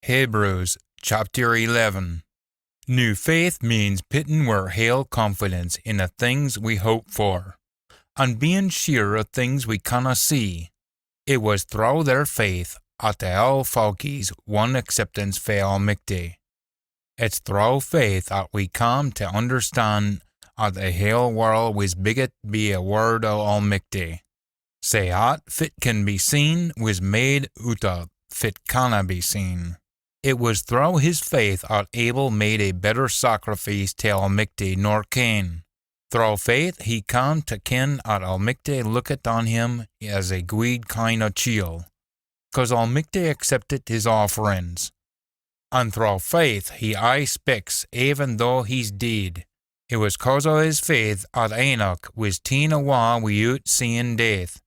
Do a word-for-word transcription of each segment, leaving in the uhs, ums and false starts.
Hebrews chapter eleven. Noo faith means pittin wir hale confidence in the things we hope for, an bein sure o things we canna see. It wis throwe their faith at the aul folkies won acceptance fae Almichty. It's throwe faith at we come tae understand at the hale warl wis biggit bi a word o Almichty. Sae at fit can be seen wis made oot o fit canna be seen. It wis throwe his faith at Abel made a better sacrifice tae Almichty nor Cain. Throwe faith he come tae ken at Almichty lookit on him as a gweed kind o chiel, cause Almichty accepted his offerings. An throwe faith he aye speks, even though he's deid. It wis cause o his faith at Enoch wis teen awa wi'oot seein death.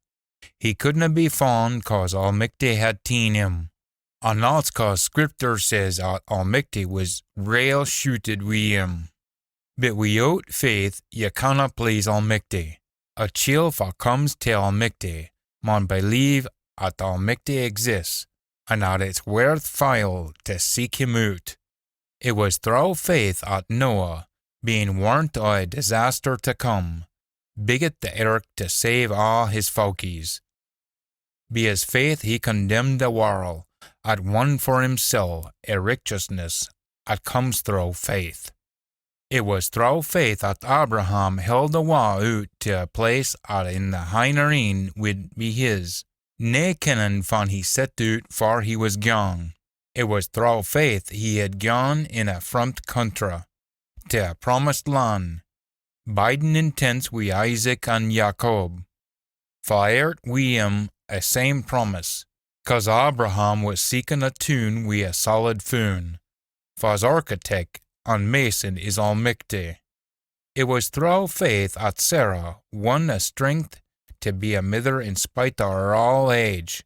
He couldna be fun cause Almichty had teen him. An that's cause Scriptur says at Almichty wis rael shuited wi him. But wi'oot faith ye canna please Almichty. A chiel fa comes tae Almichty maun believe at Almichty exists, an at it's worth file tae seek him oot. It wis throwe faith at Noah, bein warnt o a disaster tae come, biggit the ark tae save aa his folkies. Bi his faith he condemned the warl, at won for himsel a richteousness at comes throwe faith. It wis throwe faith at Abraham held awa oot tae a place at in the hinner een wid be his, nae kennin fan he set oot far he wis gaun. It wis throwe faith he had gaun in a frumpt contra, tae a promised lan, bidin in tents wi Isaac an Jacob. Fa airt wi him a same promise, cause Abraham wis seekin a toon wi a solid foon, fa's architect an mason is Almichty. It wis throwe faith at Sarah won a strength tae be a mither in spite o her aul age,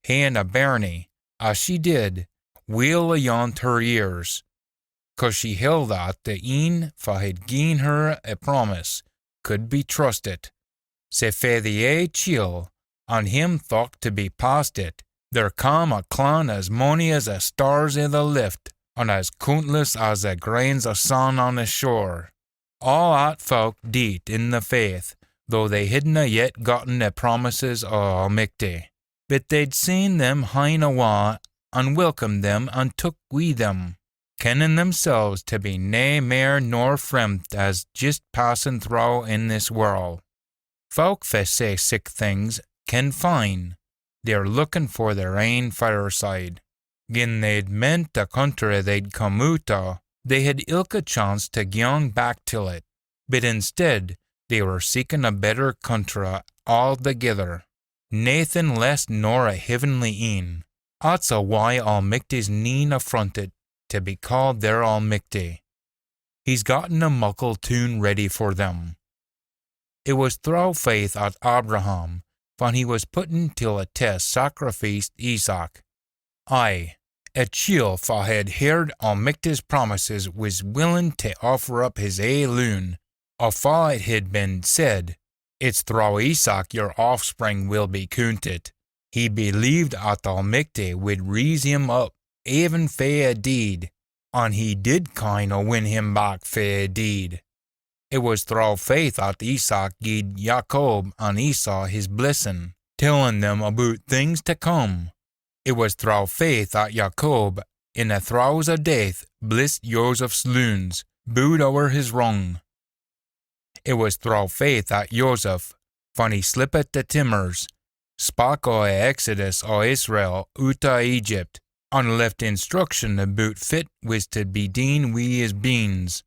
haein a bairnie, as she did, weel ayont her years, cause she held at the een fa had gien her a promise could be trusted. Sae fae the ae chiel, an him thocht tae be past it, there cam a clan as mony as the stars i the lift, an as coontless as the grains o san on the shore. Aa at fowk deet in the faith, though they hidna yet gotten the promises o Almichty. But they'd seen them hine awa, an welcomed them, an took wi them, kennin themsels tae be nae mair nor fremt as jist passin throwe in this warl. Fowk fa say sic things ken fine they're lookin for their ain fireside. Gin they'd meant the contra they'd come oot o, they had ilka chance tae gyang back till it, but instead they were seekin a better contra althegither, naethin less nor a heavenly een. At's a why Almichty's neen affrontit tae be caaed their Almichty. He's gotten a muckle toon ready for them. It wis throwe faith at Abraham, fan he wis pitten till a test, sacrificed Isaac. Aye, a chiel fa had heard Almichty's promises wis willin tae offer up his ae loon, afore it had been said, "It's throwe Isaac your offspring will be coontit." He believed at Almichty wid raise him up, even fae a deid, an he did kind o win him back fae a deid. It wis throwe faith at Isaac gied Jacob an Esau his blessin, tellin them aboot things tae come. It wis throwe faith at Jacob, in the throes o death, blessed Joseph's loons, booed ower his rung. It wis throwe faith at Joseph, fan he slippit the timmers, spak o a exodus o Israel oot o Egypt, an left instruction aboot fit wis tae be deen wi his beens.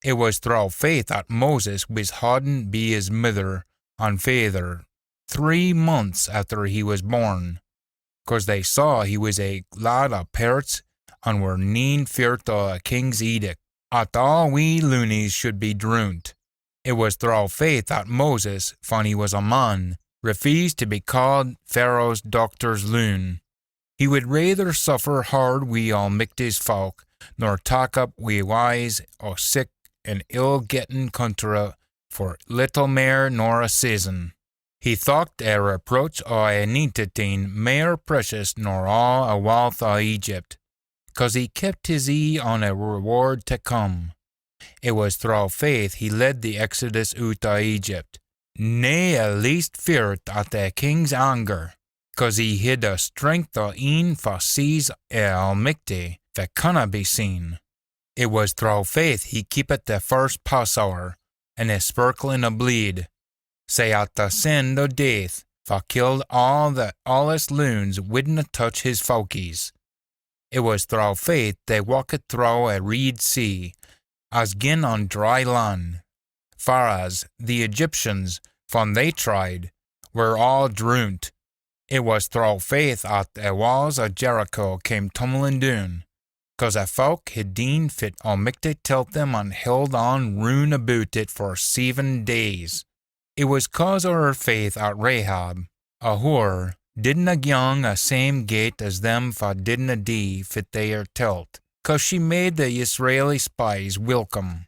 It wis throwe faith at Moses wis hodden bi his mither an faither three months efter he wis born, cause they saw he wis a lad o pairts an were neen feart o a king's edict, at aa wee loonies should be droont. It wis throwe faith at Moses, fan he wis a man, refused tae be caaed Pharaoh's dochter's loon. He wid raither suffer hard wi Almichty's fowk nor tak up wi wyes o sic an ill-gettin contra for little mair nor a season. He thocht a reproach o a Anintit Een mair precious nor aa a walth o Egypt. cause he kept his ee on a reward tae come. It wis throwe faith he led the exodus oot o Egypt, nae a least feart at the king's anger, cause he hid a strength o een fa sees a Almichty fa canna be seen. It wis throwe faith he keepit the first Passower, an a spirklin o bleed, sae at the sin o death fa killed aa the aulest loons widna touch his folkies. It wis throwe faith they walkit throwe a reed sea, as gin on dry lan, far as the Egyptians, fan they tried, were aa droont. It wis throwe faith at the waas o Jericho came tumblin doon, cause a folk hid deen fit Almichty telt them an held on roon aboot it for seven days. It wis cause o her faith at Rahab, a whore, didna gyang a same gate as them fa didna dee fit they are telt, cause she made the Israeli spies welcome.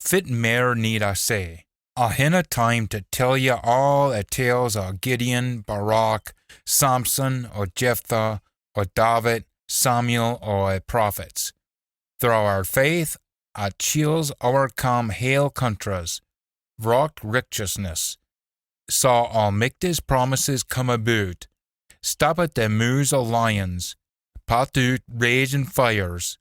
Fit mair need I say? I hinna time tae tell ye aa the tales o Gideon, Barak, Samson, o Jephthah, o David, Samuel, o a prophets. Throwe oor faith, a chiels owercome hale countries, vrocht richteousness, saw Almichty's promises come aboot, stoppit the moos o lions, pat oot ragin fires,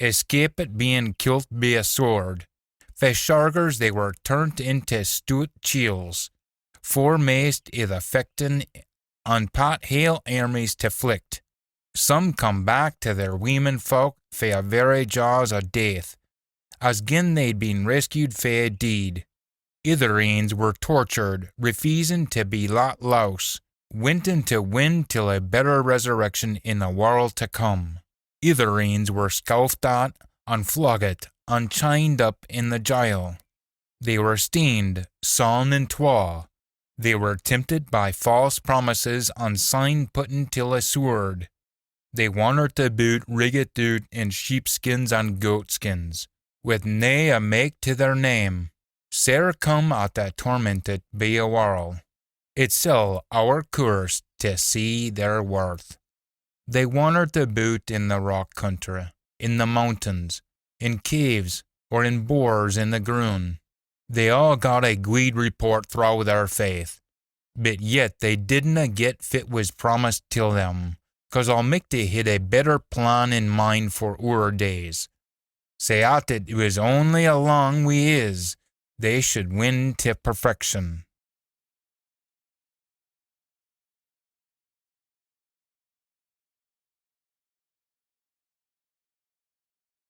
escapit bein kilt bi a sword, fae shargers they were turnt intae stoot chiels, foremaist i the fechtin, an pat hale airmies tae flicht. Some come back tae their weemen folk fae a very jaws o death, as gin they'd been rescued fae a deid. Ither eens were tortured, refeesin tae be lat lowse, wintin tae win till a better resurrection in the warl tae come. Ither eens were scowfed at, an floggit, an chined up in the jile. They were steened, sawn in twa. They were temptit by false promises an syne putten till a sword. They wannert aboot riggit oot in sheepskins an goatskins, wi nae a maik tae their name, sair come at the tormentit bi a warl. It's sel ower coorse tae see their worth. They wannert aboot in the rock country, in the moontains, in caves, or in bores in the grun. They aa got a gweed report throwe their faith, but yet they didna get fit wis promised till them, cause Almichty hid a better plan in mind for oor days. Sae at it wis only alang wi his they should win tae perfection.